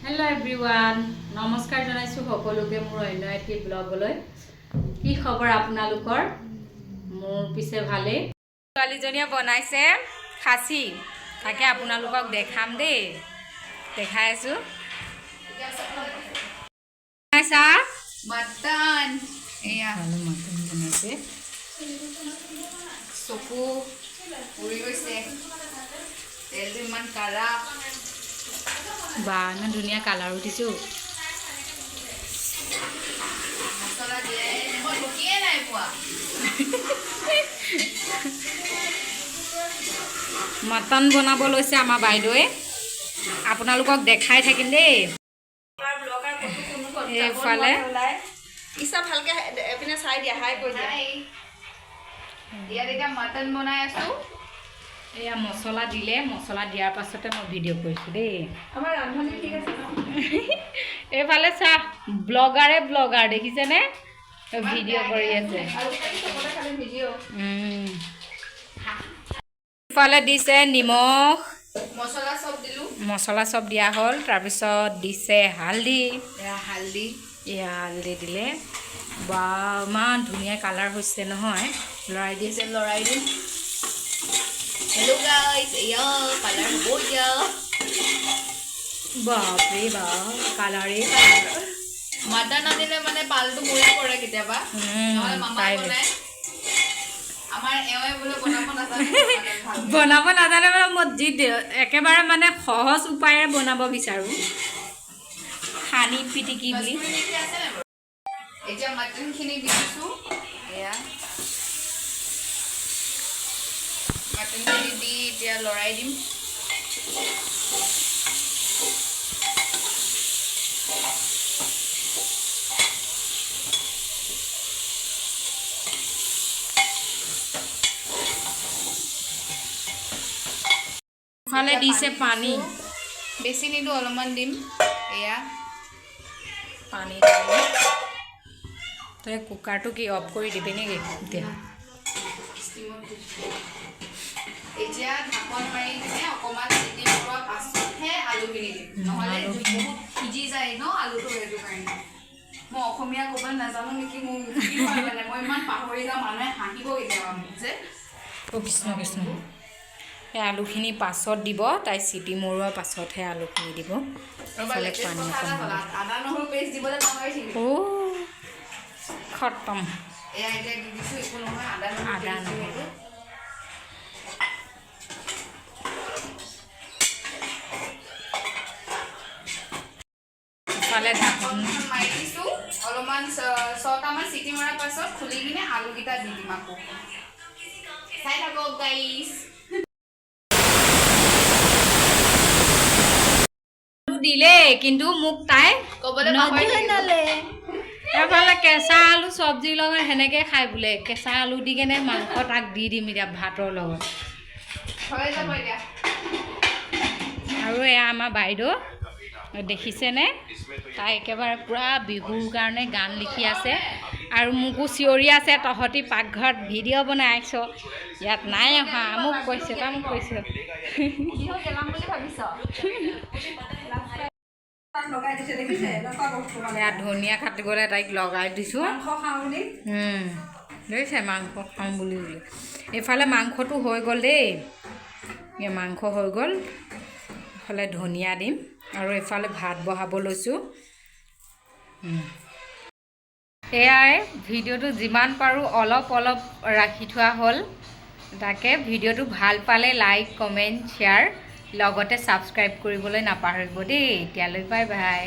Hello' everyone, নমস্কাৰ জনাইছোঁ সকলোকে মোৰ অন্য এটি ব্লগলৈ। কি খবৰ আপোনালোকৰ? মোৰ পিছে ভালেই। ছোৱালীজনীয়ে বনাইছে খাচী, তাকে আপোনালোকক দেখাম দেই, দেখাই আছোঁ। বনাইছা? মটন এয়া। মটন বনাইছে। চকু পুৰি গৈছে, তেলটো ইমান কাৰা। বা, ইমান ধুনীয়া কালাৰ উঠিছোঁ। মছলা দিয়াই নাই, মই ঢুকিয়ে নাই পোৱা। মটন বনাব লৈছে আমাৰ বাইদেৱে, আপোনালোকক দেখাই থাকিম দেই। এইফালে ইচ্ছা ভালকে এইপিনে চাই দিয়া, হাই কৈ দিয়া। হাই, ইয়াত এতিয়া মটন বনাই আছো। এয়া মছলা দিলে, মছলা দিয়াৰ পাছতে মই ভিডিঅ' কৰিছোঁ দেই। আমাৰ ৰান্ধনি ঠিক আছে ন? এইফালে চাহ ব্লগাৰে ব্লগাৰ দেখিছেনে, ভিডিঅ' কৰি আছে। আজিকালি চবতে খালি ভিডিঅ'। ইফালে দিছে নিমখ। মছলা চব দিলো। মছলা চব দিয়া হ'ল, তাৰপিছত দিছে হালধি। এয়া হালধি। এয়া হালধি দিলে। বা, ইমান ধুনীয়া কালাৰ হৈছে নহয়। লৰাই দিছে। এতিয়া লৰাই দিম। হেল্ল' গাইজ, এয়া কালাৰ হ'ব এতিয়া। বাপৰে বাপ, কালাৰেই কালাৰ। মটন আনিলে মানে পালটো মোৰে পৰে কেতিয়াবা, নহ'লে মামাই তাই বনায়। আমাৰ এওঁৱে বোলে বনাব নাজানে মটন ভালকে। বনাব নাজানে, মানে মই যি একেবাৰে মানে সহজ উপায়েৰে বনাব বিচাৰোঁ, সানি পিটিকি বুলি। কস্তুৰী মেথি আছে নাই বাৰু? এতিয়া মটনখিনি দি দিছোঁ। এয়া মটনখিনি দি এতিয়া লৰাই দিম। ইফালে দিছে পানী। বেছি নিদিওঁ, অলপমান দিম। এয়া পানী দিলে। তই কুকাৰটো কি অফ কৰি দিবি নেকি এতিয়া? ষ্টিমত দিছোঁ। এতিয়া ঢাকন মাৰি কিনে অকণমান চিটি মৰোৱাৰ পাছতহে আলুখিনি দিম, নহ'লে আলুখিনি। বহুত সিজি যায় ন আলুটো, সেইটো কাৰণে। মই অসমীয়া ক'বলৈ নাজানো নেকি? মোৰ কি হয় মানে, মই ইমান পাহৰি যাওঁ, মানুহে হাঁহিব কেতিয়াবা মোক যে। অ' কৃষ্ণ কৃষ্ণ। এই আলুখিনি পাছত দিব, তাই চিটি মৰোৱাৰ পাছতহে আলুখিনি দিব। ৰ'বা, ইফালে latest পানী কথা এটা অকণ হ'ল, আদা নহৰু পেষ্ট দিবলৈ পাহৰি থাকিলোঁ। অ' খতম। এয়া এতিয়া দি দিছোঁ, একো নহয়, আদা নহৰু আদা paste দিছোঁ নহৰু। সেইটো। ইফালে ঢাকন ঢাকনখন মাৰি দিছোঁ। অলপমান 6টামান চিটি মৰাৰ পাছত খুলি কিনে আলুকেইটা দি দিম আকৌ। চাই থাকক গাইছ। দিলে, কিন্তু মোক তাই ক'বলৈ পাহৰি থাকিলোঁ। এফালে কেঁচা আলু চব্জিৰ লগত সেনেকে খাই বোলে, কেঁচা আলু দি কেনে মাংস তাক দি দিম এতিয়া ভাতৰ লগত। হৈ যাব এতিয়া। আৰু এয়া আমাৰ বাইদেউ দেখিছেনে, তাই একেবাৰে পূৰা বিহুৰ কাৰণে গান লিখি আছে আৰু মোকো চিঞৰি আছে, তহঁতি পাকঘৰত ভিডিঅ' বনাই আছ, ইয়াত নাই অহা। মোক কৈছে, তাই মোক কৈছে। বিহু গেলাম বুলি ভাবিছ? লগাই দিছে, দেখিছে এনেকুৱা বস্তু মানে। এয়া ধনিয়া কাটিবলৈ তাইক লগাই দিছোঁ। মাংস খাওঁ বুলি। দেখিছে, মাংস খাওঁ বুলি বোলে। এইফালে মাংসটো হৈ গ'ল দেই, এই মাংস হৈ গ'ল। এইফালে ধনিয়া দিম আৰু এইফালে ভাত বহাব লৈছোঁ। এয়াই ভিডিঅ'টো যিমান পাৰোঁ অলপ অলপ ৰাখি থোৱা হ'ল। তাকে ভিডিঅ'টো ভাল পালে লাইক, কমেণ্ট, শ্বেয়াৰ, লগতে ছাবস্ক্ৰাইব কৰিবলৈ নাপাহৰিব দেই। এতিয়ালৈ বাই বাই।